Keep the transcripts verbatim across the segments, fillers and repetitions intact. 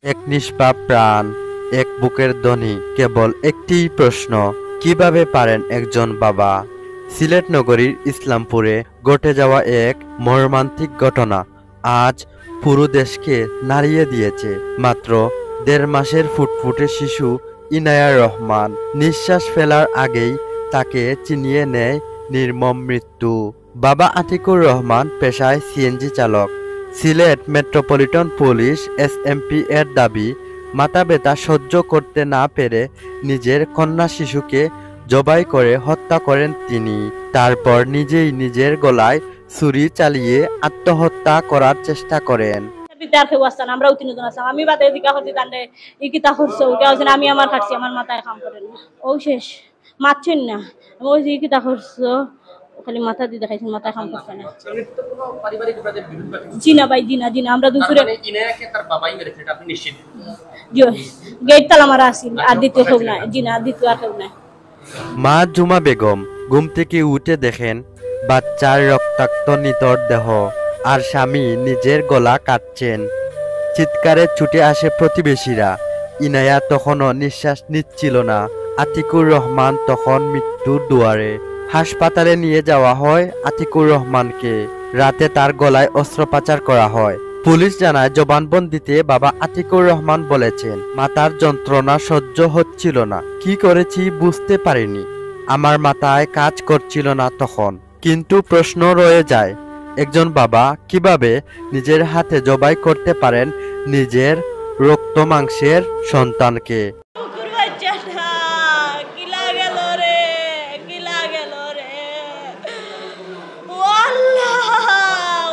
এক নিষ্পাপ প্রাণ, এক বুকের ধ্বনি। কেবল একটিই প্রশ্ন, কিভাবে পারেন একজন বাবা? সিলেট নগরীর ইসলামপুরে ঘটে যাওয়া এক মর্মান্তিক ঘটনা আজ পুরো দেশকে নাড়িয়ে দিয়েছে। মাত্র দেড় মাসের ফুটফুটে শিশু ইনায়া রহমান নিঃশ্বাস ফেলার আগেই তাকে ছিনিয়ে নেয় নির্মম মৃত্যু। বাবা আতিকুর রহমান পেশায় সিএনজি চালক। সিলেট মেট্রোপলিটন পুলিশ, এসএমপি, এর দাবি, মাথা ব্যথা সহ্য করতে না পেরে নিজের কন্যা শিশুকে জবাই করে হত্যা করেন তিনি। তারপর নিজেই নিজের গলায় ছুরি চালিয়ে আত্মহত্যা করার চেষ্টা করেন। বিদ্যার কেউ আসছে না, আমরাও তিনজন আসলাম। আমি বাদে জিজ্ঞা করছি তানরে, "ই কিতা করছো?" ওকে বলছেন, "আমি আমার কাটছি, আমার মাথায় কাম করে না।" ও শেষ, মাতছেন না। আমি বলছি, "ই কিতা করছো?" খালি মাথা দিয়ে দেখাইছেন, মাথায় কাম করছে না। এমনি তো কোনো পারিবারিক ব্যাপারে বিরোধ বা কিছু জি না ভাই, জি না, জি না, আমরা তার দুপুরে মানে ইনায়াকে তার বাবাই মেরে ফেলেছে, আপনি নিশ্চিত? জি, গেট তালা মারা আছিল, আর আর দ্বিতীয় কেউ কেউ পাশে নাই। ছিল? জি না, আর দ্বিতীয় আর কেউ নাই। মা জুমা বেগম ঘুম থেকে উঠে দেখেন বাচ্চার রক্তাক্ত নিথর দেহ, আর স্বামী নিজের গলা কাটছেন। চিৎকারে ছুটে আসে প্রতিবেশীরা। ইনায়া তখনও নিঃশ্বাস নিচ্ছিল না। আতিকুর রহমান তখন মৃত্যুর দুয়ারে। হাসপাতালে নিয়ে যাওয়া হয় আতিকুর রহমানকে। রাতে তার গলায় অস্ত্রোপচার করা হয়। পুলিশ জানায়, জবানবন্দিতে বাবা আতিকুর রহমান বলেছেন, "মাথার যন্ত্রণা সহ্য হচ্ছিল না, কি করেছি বুঝতে পারিনি, আমার মাথায় কাজ করছিল না তখন।" কিন্তু প্রশ্ন রয়ে যায়, একজন বাবা কিভাবে নিজের হাতে জবাই করতে পারেন নিজের রক্ত মাংসের সন্তানকে? কুকুর বাচ্চাটা কিলা গেল রে, কিলা গেল রে। ও আল্লাহ,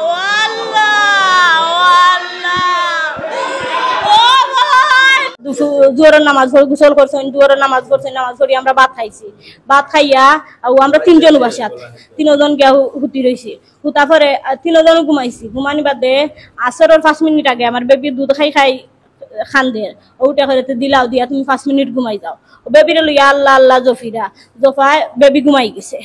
ও আল্লাহ, ও আল্লাহ, ও ভাই। দুপুর জোহরের নামাজ পড়ি, গোসল করছেন, জোহরের নামাজ পড়ছেন, নামাজ পড়ি আমরা ভাত খাইছি। ভাত খাইয়া ও আমরা তিনজন বাসাত, তিনজন গিয়া হু-, হুতি রইছি। হুতা পরে, আ, তিনজন ঘুমাইছি। ঘুমানি বাদে আসরের পাঁচ মিনিট আগে আমার বেবি দুধ খাই খাই কান্দের। ও উঠে করে, "তে দিলাও দিয়া তুমি পাঁচ মিনিট ঘুমাই যাও।" ও বেবিরে লইয়া আল্লাহ আল্লাহ জফিরা, জফায় বেবি ঘুমাই গেছে।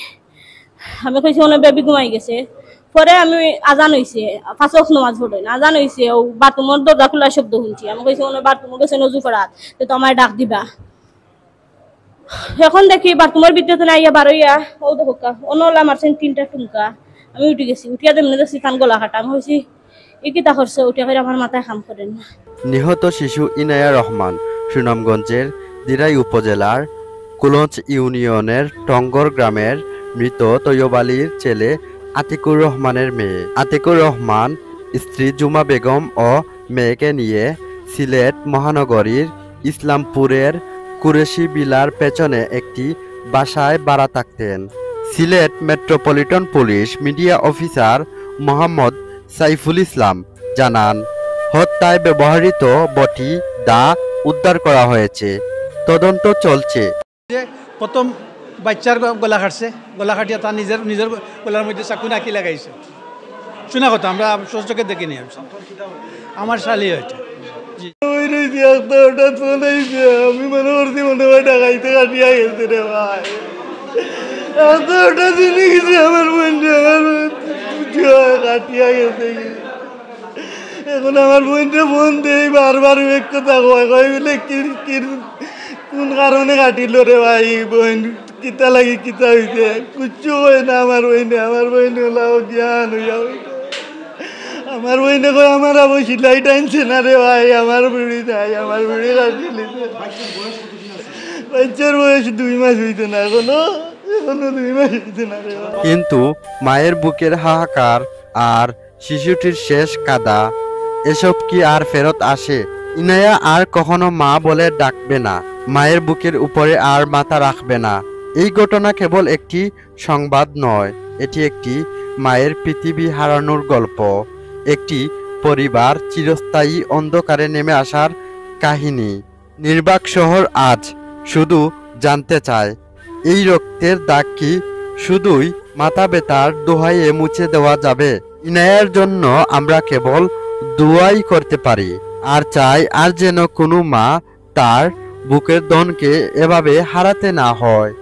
আমি কইছি, "ওনে বেবি ঘুমাই গেছে।" পরে আমি আজান হইছে, পাঁচ ওয়াক্ত নামাজ পড়ে না, আজান হইছে, ও বাথরুমর দরজা খোলার শব্দ শুনছি। আমি কইছি, "ওনে বাথরুমে গেছে নজু পড়াত, তে তো আমায় ডাক দিবা।" এখন দেখি বাথরুমর ভিতরে তো নাই, আইয়া বারইয়া, ও দেখো কা, অনলা মারছেন তিনটা টুমকা। আমি উঠি গেছি, উঠিয়া দেমনে দেখছি তান গলা কাটা। আমি কইছি, "ই কিতা করছে?" উঠিয়া কইরা, "আমার মাথায় কাম করে না।" নিহত শিশু ইনায়া রহমান সুনামগঞ্জের দিরাই উপজেলার কুলঞ্চ ইউনিয়নের টঙ্গর গ্রামের মৃত তৈয়ব আলীর ছেলে আতিকুর রহমানের মেয়ে। আতিকুর রহমান স্ত্রী জুমা বেগম ও মেয়েকে নিয়ে সিলেট মহানগরীর ইসলামপুরের কুরেশি বিলার পেছনে একটি বাসায় ভাড়া থাকতেন। Sylhet metropolitan police media officer Mohammad Saiful Islam জানান, হত্যায় ব্যবহৃত বটি, দা উদ্ধার করা হয়েছে, তদন্ত চলছে। যে প্রথম বাচ্চার গ-, গলা কাটছে, গলা কাটিয়া তার নিজের, নিজের গলার মধ্যে চাকু নাকি লাগাইছে। শোনা কথা, আমরা স্বচক্ষে দেখিনি আমি। আমার শালি ওইটা। জি। ওই রইছে, একটা হঠাৎ ফোন আইছে, আমি মনে করছি মনে হয় ডাকাইতে কাটিয়া গেছে রে ভাই। একটা হঠাৎ জেনে গেছি আমার বোন, আমার কাটিয়া গেছে। এখন আমার বোনরে ফোন দেই, বারবার এক কথা কয়, কয় বলে, "কি, কি, কোন কারণে কাটিল রে ভাই? বোন, কিতা লাগি, কিতা হইছে?" কিচ্ছু কয় না আমার বোনে, আমার বোন ওলাও জ্ঞান হইয়া হইছে। আমার বোনে কয়, "আমার আবার সিলাই টানছে না রে ভাই, আমার বুড়ি নাই, আমার বুড়ি কাটিলিছে।" বাচ্চার বয়স দুই মাস হইতে না, এখনো, এখনো দুই মাস হইতে না রে ভাই। কিন্তু মায়ের বুকের হাহাকার আর শিশুটির শেষ কাঁদা, এসব কি আর ফেরত আসে? ইনায়া আর কখনো মা বলে ডাকবে না, মায়ের বুকের উপরে আর মাথা রাখবে না। এই ঘটনা কেবল একটি সংবাদ নয়, এটি একটি মায়ের পৃথিবী হারানোর গল্প, একটি পরিবার চিরস্থায়ী অন্ধকারে নেমে আসার কাহিনী। নির্বাক শহর আজ শুধু জানতে চায়, এই রক্তের দাগ কি শুধুই মাথা ব্যথার দোহাইয়ে মুছে দেওয়া যাবে? ইনায়ার জন্য আমরা কেবল দোয়াই করতে পারি, আর চাই আর যেন কোনো মা তার বুকের ধনকে এভাবে হারাতে না হয়।